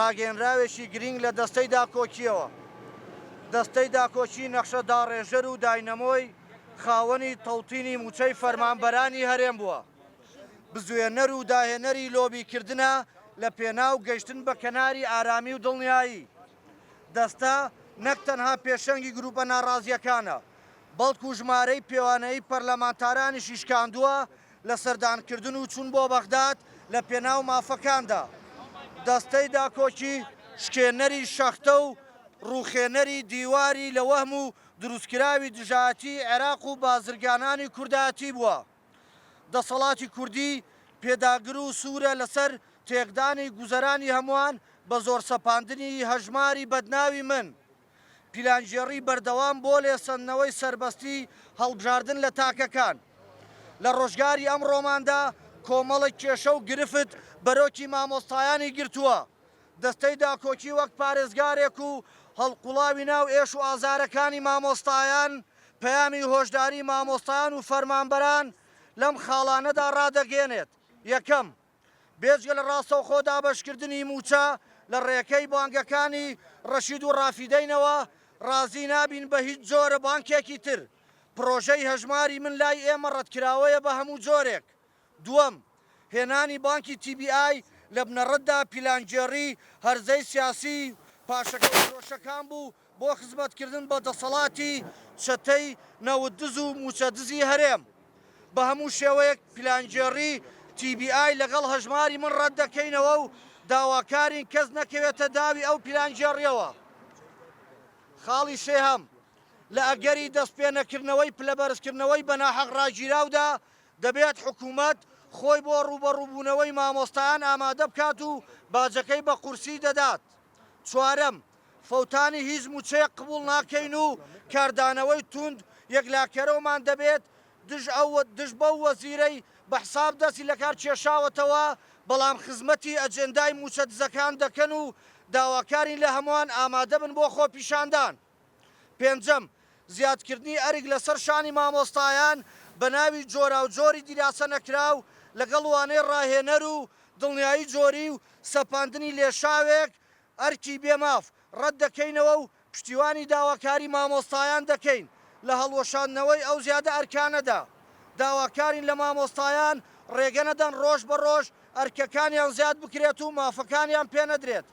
ڕاگەیەنراوێکی گرینگ لە دەستەی داکۆکییەوە. دەستەی داکۆکی نەخشە داڕێژەر و داینەمۆی خاوەنی تەوتینی مووچەی فەرمانبەرانی هەرێم بووە. بزوێنەر و داهێنەری لۆبیکردنە لە پێناو گەیشتن بە کەناری ئارامی و دڵنیایی. دەستە نەک تەنها پێشەنگی گروپە ناڕازییەکانە، بەڵکو ژمارەی پێوانەیی پەرلەمانتارانیشی شکاندووە لە سەردانکردن و چوون بۆ بەغداد لە پێناو مافەکاندا. دەستەی داکۆکی شکێنەری شەختە و ڕووخێنەری دیواری لە وەهم و دروستکراوی دژایەتیی عێراق و بازرگانانی کوردایەتی بووە. دەسەڵاتی کوردی پێداگر و سوورە لەسەر تێکدانی گوزەرانی هەمووان بە زۆر سەپاندنی هەژماری بەدناوی من. پیلانگێڕی بەردەوام بۆ لێسەندنەوەی سەربەستی هەڵبژاردن لە تاکەکان. لە ڕۆژگاری ئەمڕۆماندا کۆمەڵێک کێشە و گرفت بەرۆکی مامۆستایانی گرتووە. دەستەی داکۆکی وەک پارێزگارێک و هەڵقوڵاوی ناو ئێش و ئازارەکانی مامۆستایان، پەیامی هۆشداری مامۆستایان و فەرمانبەران لەم خاڵانەدا ڕادەگەیەنێت، یەکەم، بێجگە لە ڕاستەوخۆ دابەشکردنی مووچە لە ڕێکەی بانکەکانی ڕەشید و ڕافیدەینەوە، ڕازی نابین بە هیچ جۆرە بانکێکی تر. پڕۆژەی هەژماری من لای ئێمە ڕەتکراوەیە بە هەموو جۆرێک. دووەم، هێنانی بانکی تی بی ئای لە بنەڕەتدا پیلانگێڕی هەرزەی سیاسی و پاشەکەوتفرۆشەکان بوو بۆ خزمەتکردن بە دەسەڵاتی چەتەی نەوتدز و مووچەدزی هەرێم. بە هەموو شێوەیەک پیلانگێڕی تی بی ئای لەگەڵ هەژماری من ڕەتدەکەینەوە و داواکارین کەس نەکەوێتە داوی ئەو پیلانگێڕیەوە. خاڵی سێهەم، لە ئەگەری دەستپێنەکردنەوەی پلەبەرزکردنەوەی بەناحەق ڕاگیراودا، دەبێت حکومەت خۆی بۆ ڕووبەڕووبوونەوەی مامۆستایان ئامادە بکات و باجەکەی بە قورسی دەدات. چوارەم، فەوتانی هیچ مووچەیەک قبوڵ ناکەین و کاردانەوەی توند یەکلاکەرەوەمان دەبێت دژ ئەو دژ بەو وەزیرەی بە حساب دەستی لەکار کێشاوەتەوە، بەڵام خزمەتی ئەجێندای مووچە دزەکان دەکەن و داواکارین لە هەمووان ئامادەبن بۆ خۆپیشاندان. پێنجەم، زیادکردنی ئەرک لەسەر شانی مامۆستایان بە ناوی جۆراوجۆری دیراسە نەکراو لەگەڵ وانەی ڕاهێنەر و دڵنیایی جۆری و سەپاندنی لێشاوێک ئەرکی بێ ماف ڕەت دەکەینەوە و پشتیوانی داواکاری مامۆستایان دەکەین لە هەڵوەشاندنەوەی ئەو زیادە ئەرکانەدا. داواکارین لە مامۆستایان ڕێگە نەدەن ڕۆژ بە ڕۆژ ئەرکەکانیان زیاد بکرێت و مافەکانیان پێنەدرێت.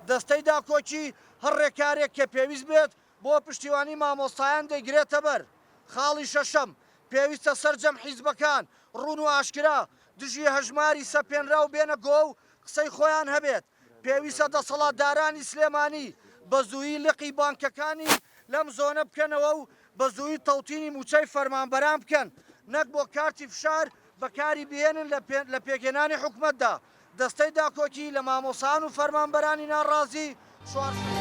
دەستەی داکۆکی هەر ڕێکارێک کە پێویست بێت بۆ پشتیوانی مامۆستایان دەیگرێتەبەر. خاڵی شەشەم، پێویستە سەرجەم حیزبەکان ڕوون و ئاشکرا دژی هەژماری سەپێنراو بێنە گۆ و قسەی خۆیان هەبێت. پێویستە دەسەڵاتدارانی سلێمانی بە زوویی لقی بانکەکانی لەم زۆنە بکەنەوە و بە زوویی تەوتینی مووچەی فەرمانبەران بکەن نەک بۆ کارتی فشار بەکاری بهێنن لە پێکهێنانی حکومەتدا. دەستەی داکۆکی لە مامۆستایان و فەرمانبەرانی ناڕازی چوارشەممە.